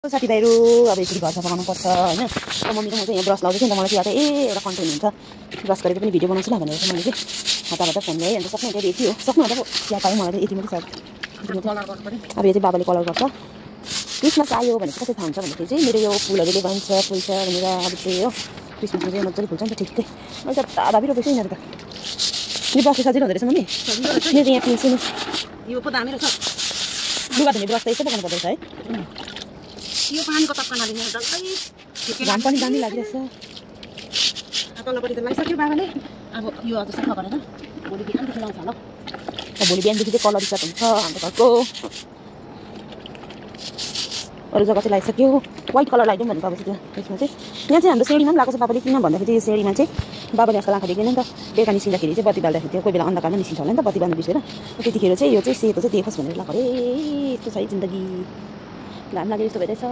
साथीभाइहरू अब यसरी घर सफा गर्नुपर्छ होइन। मम्मी र म चाहिँ यहाँ ब्रस लाउँदै थिएँ नि त, मलाई चाहिँ एउटा कन्टेन्ट हुन्छ ब्रस गरेको पनि भिडियो बनाउँछु ल भनेर चाहिँ मैले चाहिँ हतार फोन ल्याएँ। अन्त सक्नु हुन्छ यति हो, सक्नु हुन्छ चिया पाएँ मलाई चाहिँ यति मात्रै छ। अब यो चाहिँ बाबाले कलर गर्छ, क्रिसमस आयो भने कसरी थाहा हुन्छ भन्दाखेरि चाहिँ मेरो यो फुलहरूले बन्छ फुल्छ भनेर। अब चाहिँ हो क्रिसमसमा चाहिँ मजाले फुल्छ नि त ठिकै। मैले त भाबी रोपेको छु यिनीहरू त। यो ब्रसले सजिलो हुँदो रहेछ मम्मी, मेरो चाहिँ यहाँ पिल्छु नि। यो पो दामी रहेछ, लुगा धुने ब्रस त यस्तो पकाउनु पर्दो रहेछ है। यो पानीको तप्कानाले मेरो डल्लै घाम पनि दामी लागिरहेछ। तल्लोपट्टि त लगाइसक्यो बाबाले। अब यो अझ सफा गरेर भोलि बिहानदेखि लाउँछ होला। भोलि बिहानदेखि चाहिँ कलर स्टार्ट हुन्छ हाम्रो घरको। अरू जग्गा चाहिँ लगाइसक्यो, व्हाइट कलर लगाइदिउँ भनेको। अब चाहिँ त्यसमा चाहिँ यहाँ चाहिँ हाम्रो सेडीमा पनि लगाएको छ बाबाले। किन भन्दाखेरि चाहिँ यो सेडीमा चाहिँ बाबाले आजकल आँखा देख्दैन नि त, बेलुका निस्किँदाखेरि चाहिँ बत्ती बाल्दाखेरि त्यो कोही बेला अन्धकारमा निस्किन्छ होला नि त बत्ती बाल्नु बिर्सेर। त्यतिखेर चाहिँ यो चाहिँ सेतो चाहिँ देखोस् भनेर लगाएको अरे। यस्तो छ है जिन्दगी, घाम लागेर यस्तो भइरहेछ।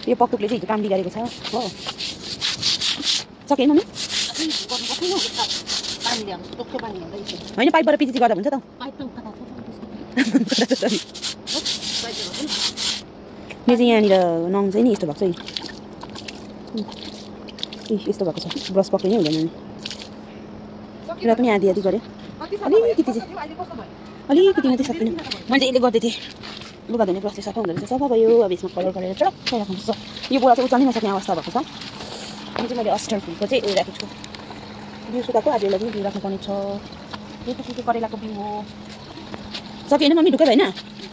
यो पक्टुकले चाहिँ हिजो काम बिगारेको छ हो। सकेँ मम्मी होइन, पाइपबाट पिचिची गर्दा हुन्छ त। यो चाहिँ यहाँनिर नङ चाहिँ नि यस्तो भएको छ है, यस्तो भएको छ। ब्रस पक्रिनै हुँदैन नि, र पनि आधी आधी गऱ्यो अलिकति चाहिँ, अलिकति मात्रै सकिनँ। मैले यसले गर्दै थिएँ लुगा धुने ब्रसले सफा हुँदो रहेछ। सफा भयो। अब यसमा कलर गरेर चडक्कै राख्नुपर्छ। यो बोरा चाहिँ उचाल्नै नसक्ने अवस्था भएको छ। यो चाहिँ मैले अस्टर फुलको चाहिँ उयो राखेको छु, बिउ सुकाएको। आज यसलाई पनि बिउ राख्नुपर्ने छ। यो त करेलाको बिउ हो। सकेन मम्मी, ढुक्कै भएन?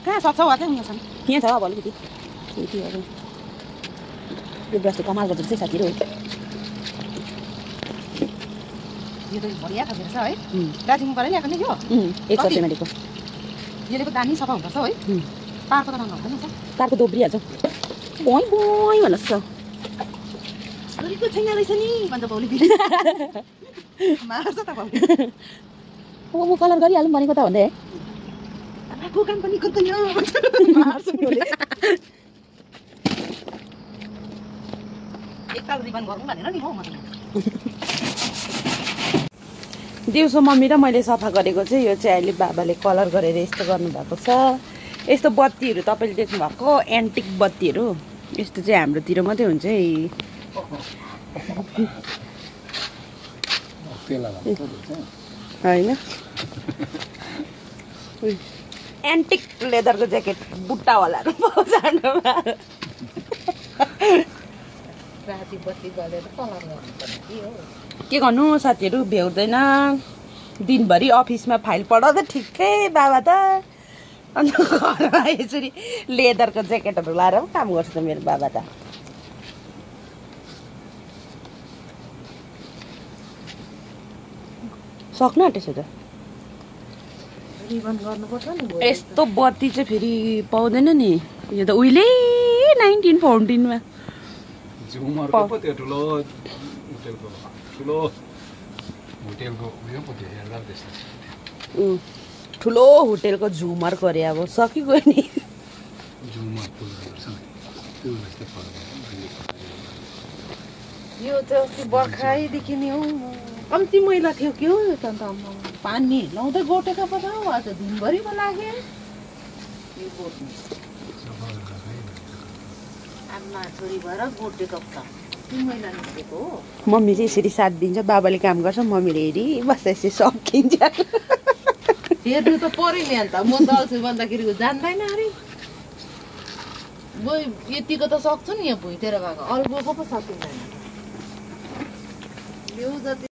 कहाँ सक्छ वा चाहिँ उनीहरू यहाँ छ अब अलिकति यति अब। यो ब्रसले कमाल गर्दो रहेछ साथीहरू। यो त भरिया खाँदो रहेछ है। दार्जिलिङबाट ल्याएको नि यो 1 सय रुपियाँको। यसले पो दामी सफा हुन्छ है। तारको त राम्रो हुँदैन। तारको दोब्रिहाल्छ बोइ बोइ भन्नुहोस्। अलिकति छैन रहेछ नि भन्छ भोलि मार्छ त भोलि। म कलर गरिहालौँ भनेको त भन्दै है। को काम पनि गर्दैन मार्छ भोलि। एकताल रिबन गरौँ भनेर नि हो म। दिउँसो मम्मी र मैले सफा गरेको चाहिँ यो चाहिँ अहिले बाबाले कलर गरेर यस्तो गर्नुभएको छ। यस्तो बत्तीहरू तपाईँले देख्नु भएको एन्टिक बत्तीहरू यस्तो चाहिँ हाम्रोतिर मात्रै हुन्छ है होइन। एन्टिक लेदरको ज्याकेट बुट्टावालाहरू पाउँछ हाम्रोमा। के गर्नु साथीहरू, भ्याउँदैन दिनभरि अफिसमा फाइल पढाउँदा ठिकै बाबा त। अन्त घरमा यसरी लेदरको ज्याकेटहरू लाएर पनि काम गर्छ त मेरो बाबा त। सक्नु आँटेछ त। यस्तो बत्ती चाहिँ फेरि पाउँदैन नि। यो त उहिले 1914 ठुलो होटेलको झुमरको अरे। अब सकिगयो नि। यो चाहिँ बर्खाइदेखि नि हौ कम्ती मैला थियो के हो। यो त अन्त पानी लाउँदै गोटेको पो त हौ। आज दिनभरि पो लाग्यो। आमा छोरी भएर गोटेको त मैला निस्केको हो। मम्मी चाहिँ यसरी साथ दिन्छ, बाबाले काम गर्छ, मम्मीले हेरी बस्दा यसरी सकिन्छ। हेर्नु त पऱ्यो नि अन्त। म दल्छु भन्दाखेरि जान्दैन अरे। यतिको त सक्छु नि यहाँ भुइँतिर भएको, अल्बोको पो सकिँदैन।